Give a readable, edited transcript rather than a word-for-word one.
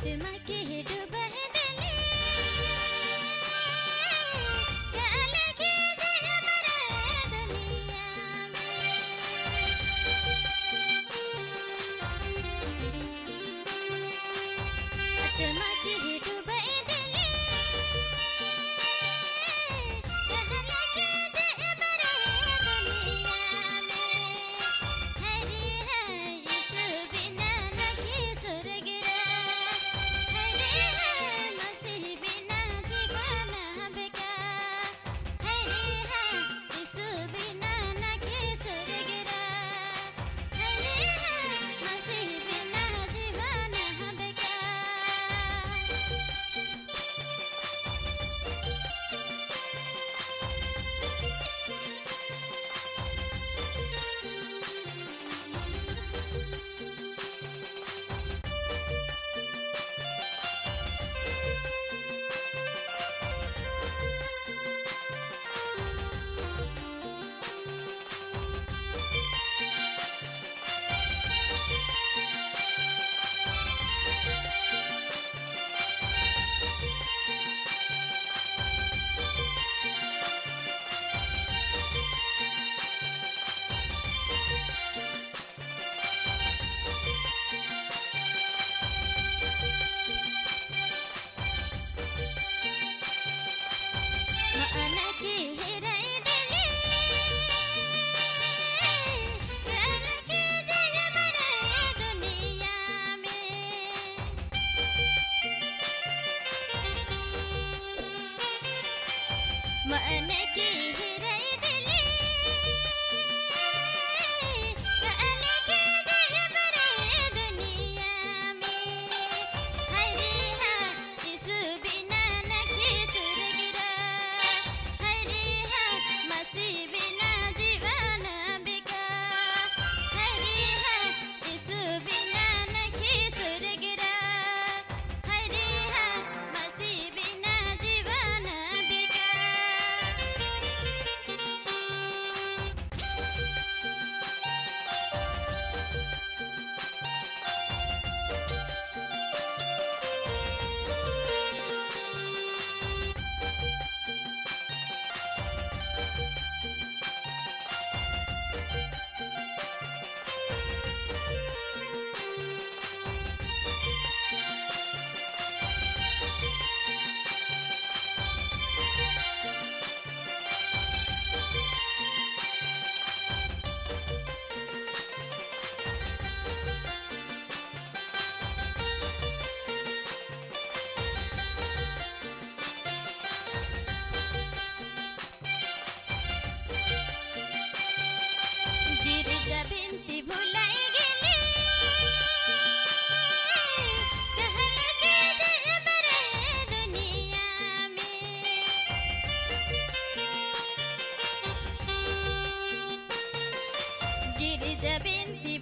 आत्मा के डूबह दिले काल के दिल मरे दुनिया में। आत्मा के डूबह दिले काल के दिल मरे दुनिया में। हरे है यीशु बिना नखे स्वर्ग रे, हरे है मसीह बिना जीवन बेकार। हरे है यीशु बिना नखे स्वर्ग रे, हरे है मसीह बिना जीवन बेकार। मन के हेराई दिले काल के दिल मरे दुनिया में। मन के हेराई दिले काल के दिल मरे दुनिया में। हरे हा यीशु बिना नखे स्वर्ग रे, हरे हा मसीह बिना जीवन बेकार। हरे हा यीशु बिना नखे स्वर्ग रे, हरे हा मसीह बिना जीवन बेकार। गिरजा बिनती भुलाई गेली कहल के दिल मरे दुनिया में। गिरजा बिनती